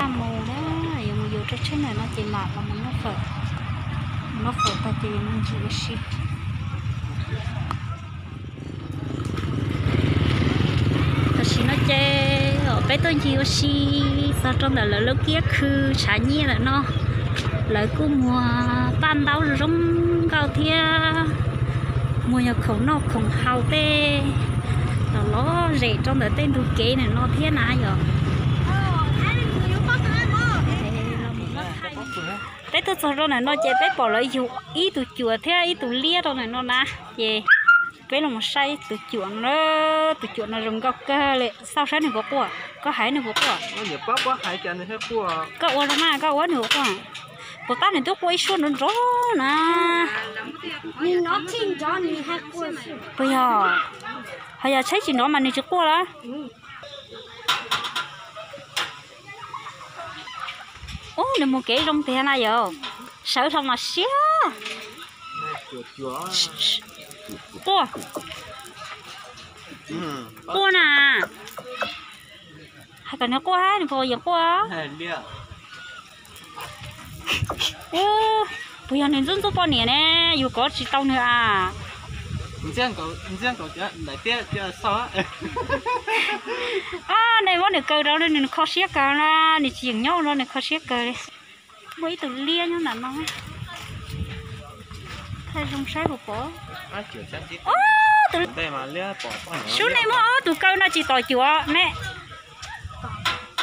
Mus na, yuav mus yuav rau tsheb ntawm no ces mam los mus noj fawm. Mus noj fawm tag ces yuav mus ncig ua si. Tam sim no ces peb tuaj ncig ua si txog rau ntawm lawv lub kiab khw tshav nyiaj lawm no. Lawv kuj muag paj ntaub zoo nkauj thiab, muag yog khoom noj khoom haus tej los lom zem rau ntawm tej ntug kev ntawm no thiab na yom. Peb tuaj txog rau ntawm no ces peb pom lawv yug ib tug cuam thiab ib tug liab rau ntawm no na, ces peb los saib tus cuam no, tus cuam no zoo nkauj kawg li, xauj saib nws puas quaj, koj hais nws puas quaj. Koj ua zoo na, koj ua nws puas quaj. Puas tab nws twb quaj ib suab nrov nrov na. Puas yog? Ho yog tsheb tsis nrov mas nws tsis quaj lawm. Ub, nws mus kev zoo tiag na yom. Sawv hlo mas siab. Quaj. Quaj na. Hais kom nws quaj, nws puas yeem quaj? Ub, puas yog nws ntxub ntxub poj niam ne? Yus kov tsis tau nws a. Nej muab nws kaw rau nws kho siab kawg na, nws tsis yeem nyob no nws kho siab kawg li. Muaj ib tug liab nyob ntawm no. Thaij zoo saib puas pom. Sub, nej muab ob tug kaw no tsis tom cuam ne?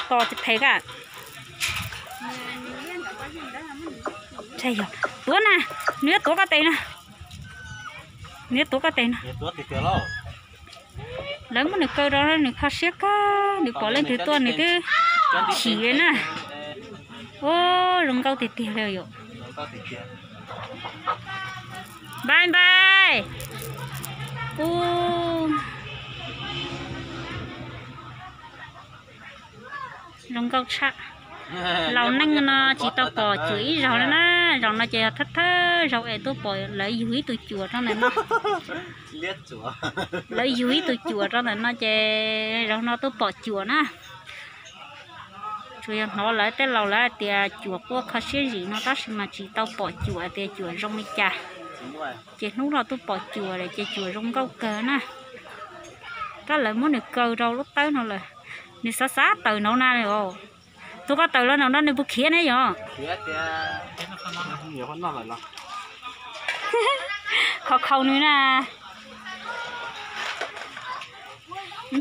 Tom phem ka. Tuav na, nws yuav tuav koj tes na. Nws yuav tuav koj tes na. Lawv muab nws kaw rau nws kho siab kawg, nws pom leej twg tuaj nws twb chim li na. Ua zoo nkauj tiag tiag li yom. Npai npai. Ub, zoo nkauj tshaj. Laus neej no tsis tau pom cuam ib zaug li na, zaum no ces yog thawj thawj zaug es tuaj pom lawv yug ib tug cuam rau ntawm no. Lawv yug ib tug cuam rau ntawm no ces zaum no tuaj pom cuam na. Tsuas yog hnov lawv tej laus lawv hais tias cuam quaj kho siab zim no tab sis mas tsis tau pom cuam tias cuam zoo li cas. Ces hnub no tuaj pom cuam lawm ces cuam zoo nkauj kawg na. Tab lawv muab nws kaw rau lub tawb no lawm, nws xav xav tawm nraud na os. Tus koj tawm los nraum no nws puas khiav ne yom? Khov khaus nws na.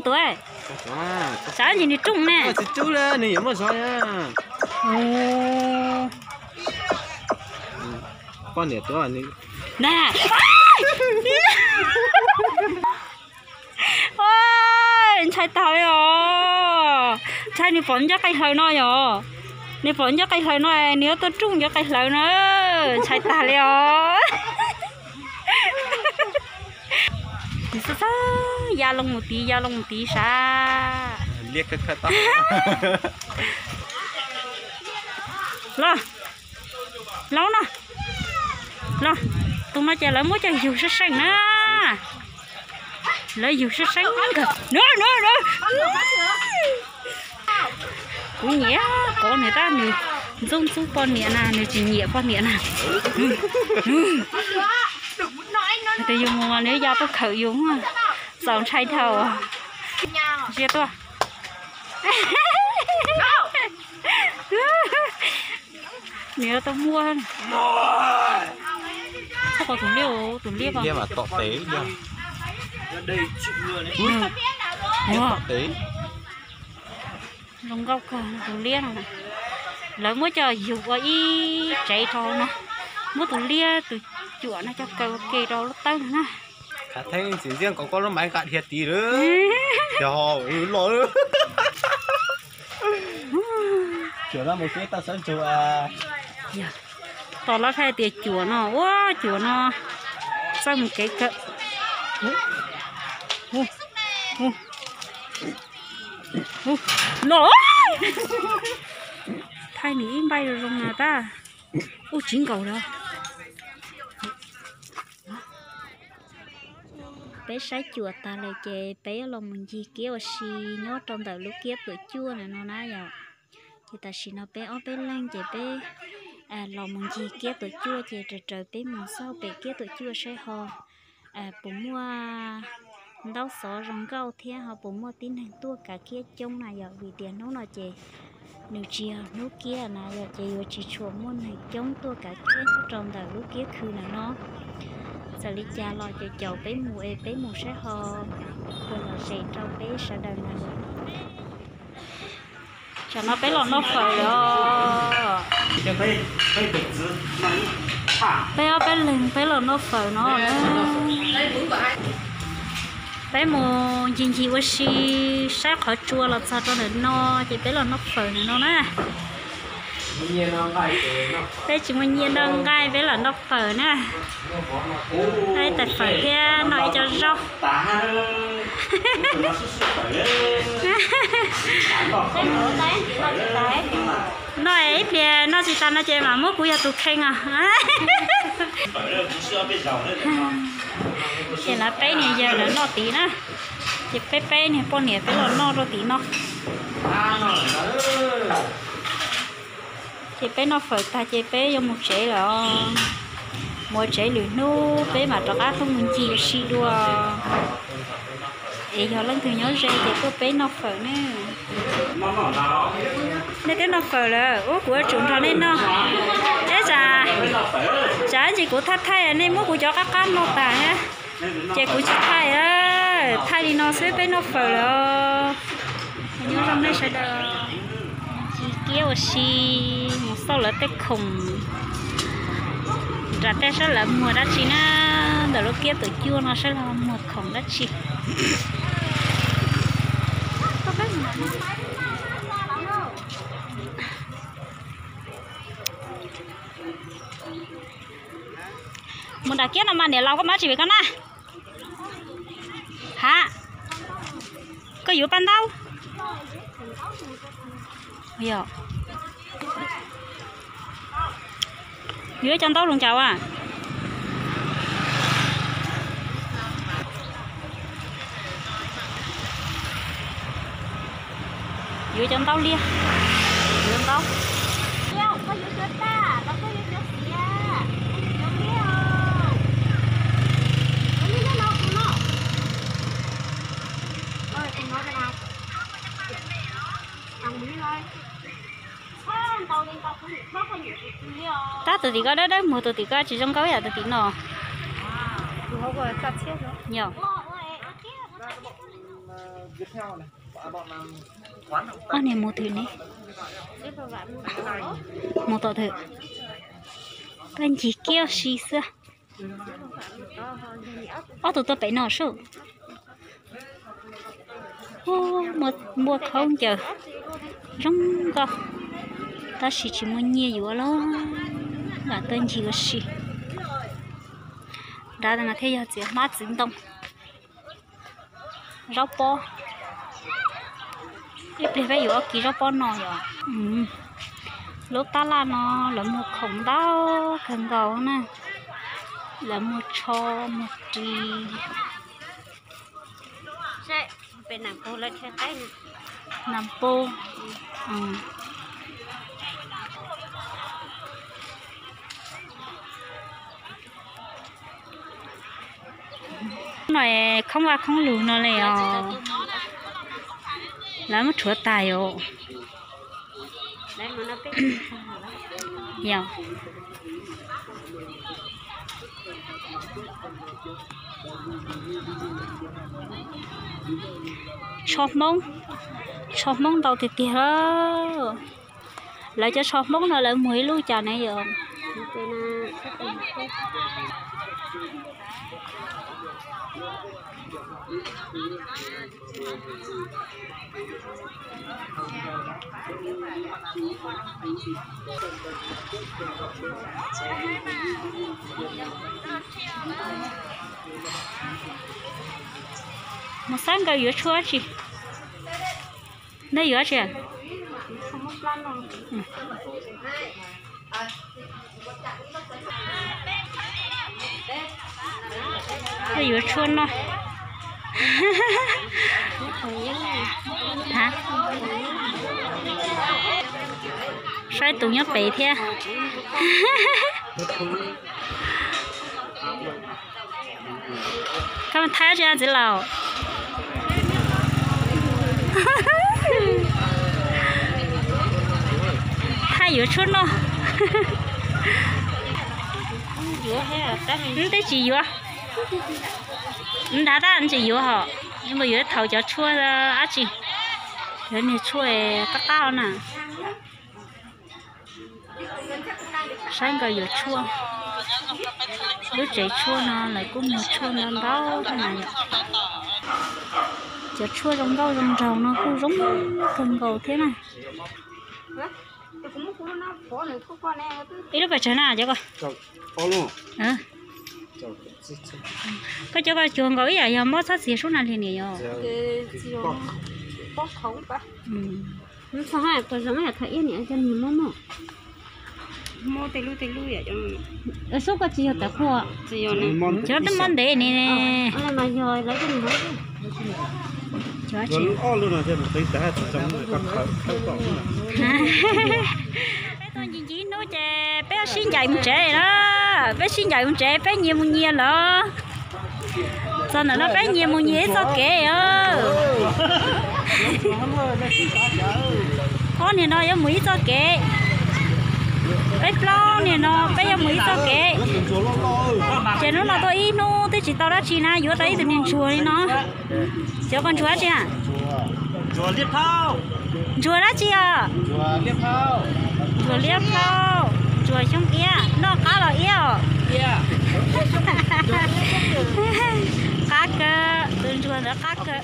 Tuav, xav ntsis nws rooj ne. Poj niam tuav na. Ntshai tag li os. Ntshai nws pom ncauj qaij hlaws no yom. Nws pom ncauj qaij hlaws no nws yuav tuaj rooj ncauj qaij hlaws no. Ntshai tag li os. Xav xav ya loo mus tid, ya loo mus tid sav. Los, los no, los, tus no ces lawv muab coj yug seej seej na. Lawv yug seej seej. Kuv nyiam kov nws tab, nws ntxub ntxub poj niam na, nws tsis nyiam poj niam na. Tes yus mus nws ya tuaj khawm yus, txaus ntshai dhau. Ntsia tuaj. Nws tau muaj. Txhob kov tus liab, tus liab ko. Zoo nkauj kawg tus liab no. Lawv muab coj yug ua ib tsev rau no. Muab tus liab tus cuam no coj kaw ua ke rau lub tawb no na. Khav theeb txiv ntxiab nkaus koj lub maiv nqa dhia tid lawm. Yog los lawm. Cuam no mus seb tau sawv ntsug. Tos lawv hais tias cuam no, ua cuam no txawj mus kev kawg. Los, thaij nws ib npaij zoo zoo na tab. Ub, tsis nkaus lawm. Peb saib cuam tag lawm ces peb yuav los mus ncig kiab ua si nyob rau ntawm lub kiab pwm cuaj ntawm no na yom. Ces tam sim no peb ob peb leeg ces peb los mus ncig kiab tuam cuaj ces raws raws peb mus xauj pem kiab tuam cuaj saib ho puas muaj ntaub xov zoo nkauj thiab ho puas muaj tib neeg tuaj kav kiab coob na yom, vim tias hnub no ces nws tsis yog hnub kiab na yom, ces yuav tsis tshua muaj neeg coob tuaj kav kiab nyob rau ntawm lub kiab khw ntawm no. Txawm li cas los caum caum peb mus es peb mus saib ho puas lom zem rau peb sawv daws na. Tsam no peb los noj fawm lawm os. Peb ob peb leeg peb los noj fawm no na. Peb mus ncig ncig ua si saib qhov tsua los txog rau ntawm no ces peb los noj fawm ntawm no na. Peb tsis muaj nyiaj noj nqaij peb los noj fawm na. Noj ib tais fawm thiab noj ib co zaub. Noj ib pliag noj tsis tas no ces mam muab kuv yog tus kheej os. Ces lawv peb niag yawg lawv noj tid na. Ces peb peb niag poj niam peb los noj rau tim no. Ces peb noj fawm tag ces peb yuav mus tsev lawm. Mus tsev lwm hnub peb mam rov qab tuaj mus ncig ua si dua. Es yog leej twg nyob ze ces tuaj peb noj fawm ne. Nej twb noj fawm lawm ub kuv yuav tsum nrog nej noj. Eb, tsam ib ntsis kuv thaij thaij nej muab kuv cov qab qab no tas na. Ces kuv tsis thaij, thaij li no xwb peb noj fawm lawm. Nyob zoo nej sawv daws. Ncig kiab ua si mus xauj lawv tej khoom nram tej saib lawv muag dab tsi na. Ntawm lub kiab tuam cuaj no saib lawv muag khoom dab tsi. Mus nram kiab no mas niam laus koj muab tsis vim koj na. Ha, koj yuav paj ntaub. Yog, yuav cov ntaub zoo cas a? Yuav cov ntaub liab, yuav ntaub. Tab tus tim ko dawb dawb muag, tus tim ko tsis zoo nkauj ib yam tus tim no. Yog. Ob niag mus twm ne, mus tom twm, pab ncig kiab si xwb. Ob tug tuaj pem no sub. Npua khaub ncaws zoo nkauj, tab sis tsis muaj nyiaj yuav los lam tuaj ncig ua si. Nrad no thiaj yog txiv hmab txiv ntoo. Zaub pob. Ib pliag peb yuav ob kiv zaub pob no yom. Lub tab laj no lawv muag khoom ntau kawg nkaus na. Lawv muag tsho, muag ris. Nas pub. No khoob vaj khoob lug no li os. Lawv muab rhuav tas yom. Yog. Tsho Hmoob, tsho Hmoob ntau tiag tiag. Lawv cov tsho Hmoob no lawv muag ib lub cas ne yom? Mus xab nkaws yuav tshuaj tsi? Ntawd yuav tsi? Yuav tshuaj noj. Ha? Ib tus nyob pem thiab. Koj thaij tsi txiv laus? Thaij yuav tshuaj noj. Nws twb tsis yuav. Nws nrad tab tsis yuav hos. Yuav thaum cov tshuaj dab tsi. Cov niag tshuaj qab qab na. Saib nkawd yuav tshuaj. Lub tsev tshuaj no lawv kuj muag tshuaj ntau ntau na. Cov tshuaj zoo nkauj zoo nraug no kuj zoo kawg nkaus thiab na. Ib lub pes tsawg na cov ko? Koj cov ko cuag nkaus ib yam yog mob txhab txiag sub na li niam yog. Sub ko tsis yog tawv qhuav. Cov twb mob ntev ni. Peb tuaj ncig ncig hnub ces peb sib ncaim mus tsev na. Peb sib ncaim mus tsev, peb nyias mus nyias lawm. Txog ntawm no peb nyias mus nyias ib txoj kev. Ob niag no yuav mus ib txoj kev. Peb plaub niag no peb yuav mus ib txoj kev. Ces hnub no tuaj ib hnub twb tsis tau dab tsi na, yuav tau ib tug niag ntsuag li no. Cov ko ntsuag dab tsi a? Ntsuag dab tsi os? Ntsuag liab plhaub, ntsuag xyoob iab, noj qab los iab os. Qab kawg, tus ntsuag ntawd qab kawg.